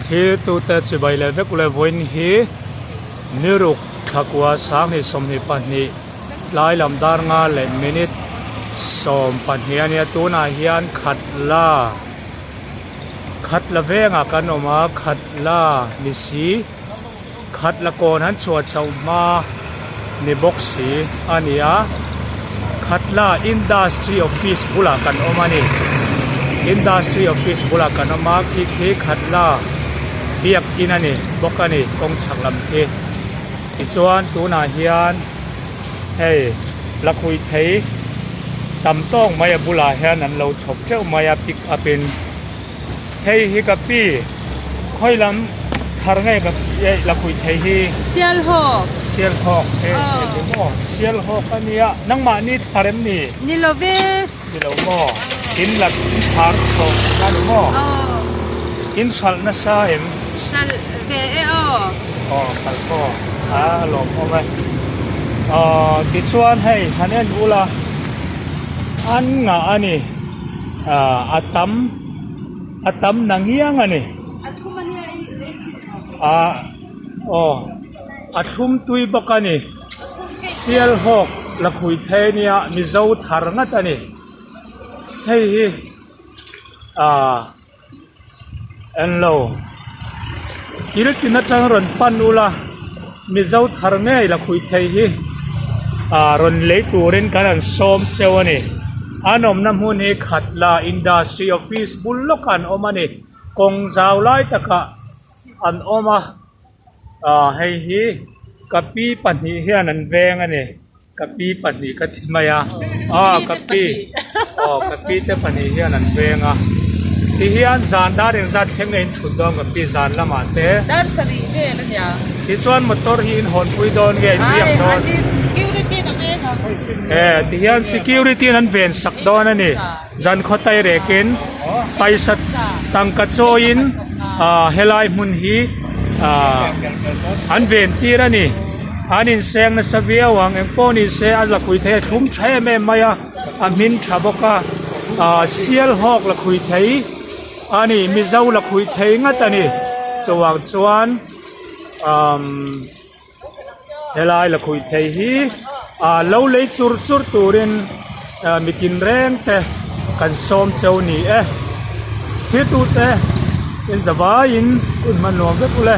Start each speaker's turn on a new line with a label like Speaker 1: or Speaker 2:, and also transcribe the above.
Speaker 1: Thirtute chibai leh vek ule vawiin hi niruk thlakua sanghnih 22 tlai lam dar nga leh minute 12 a nia tunah hian khat la khat la vengah kan awm a khat la ni si khat la kawn han chhuah chhoh hma ni bawk si a ni a khat la industry office bulah kan awm a ni industry office bulah kan awm a khi khi khat la biakin a ni bawk a ni kawng chhak lam khi tichuan tunah hian hei lakhuih thei tam tawk mai a bulah hian an lo chhawp teuh mai a pick up in. Hei hi ka pi khawi lam thar nge ka lakhuih thei hi?
Speaker 2: Sialhawk.
Speaker 1: Sialhawk he ni maw? Sialhawk a nia. Nangmah ni thar em ni?
Speaker 2: Ni lo ve.
Speaker 1: Ni lo maw? In la thar chhawk a ni maw? In hralh nasa em?
Speaker 2: Hralh ve e aw.
Speaker 1: Aw hralh aw. A lawmawm e. Aw tichuan hei han en ula an ngah a ni. A tam a tam na ngiang a ni.
Speaker 2: A thlum a nia ei ei chhin
Speaker 1: a aw a thlum tui bawk a ni. Sialhawk lakhui thei a nia Mizo thar ngat a ni. Hei hi ah englo thil tin atang rawn pan ula Mizo thar ngei lakhui thei hi ah rawn lei turin kan han sawm cheu a ni. An awmna hmun hi Khatla Industry Office bul lawkah an awm a ni. Kawng zau lai takah an awm a ah hei hi ka pi pahnih hian an veng a ni. Ka pi pahnih ka thi mai a, aw ka pi aw ka pi te pahnih hian an veng a, ti hian zan dar engzat thleng nge in thut dawn ka pi zan lamah te.
Speaker 2: Dar sarih vel a nia.
Speaker 1: Tichuan motor hi in hawn pui dawn nge in riak dawn?
Speaker 2: Ai security in a veng ang.
Speaker 1: E tihian security in an ven sak dawn a ni, zan khaw tai rekin paisa tangka chawiin ah helai hmun hi ah an ven tir a ni. An inseng nasa viau ang, eng pawh ni se a lakhui thei a thlum tha em em mai a, a hmin tha bawk a, ah Sialhawk lakhui thei a ni, Mizo lakhui thei ngat a ni, chuvang chuan umm helai lakhui thei hi ah lo lei chur chur turin ah mi tinreng te kan sawm cheu ni e, thil tute in zavaiin hun hman nuam vek ule.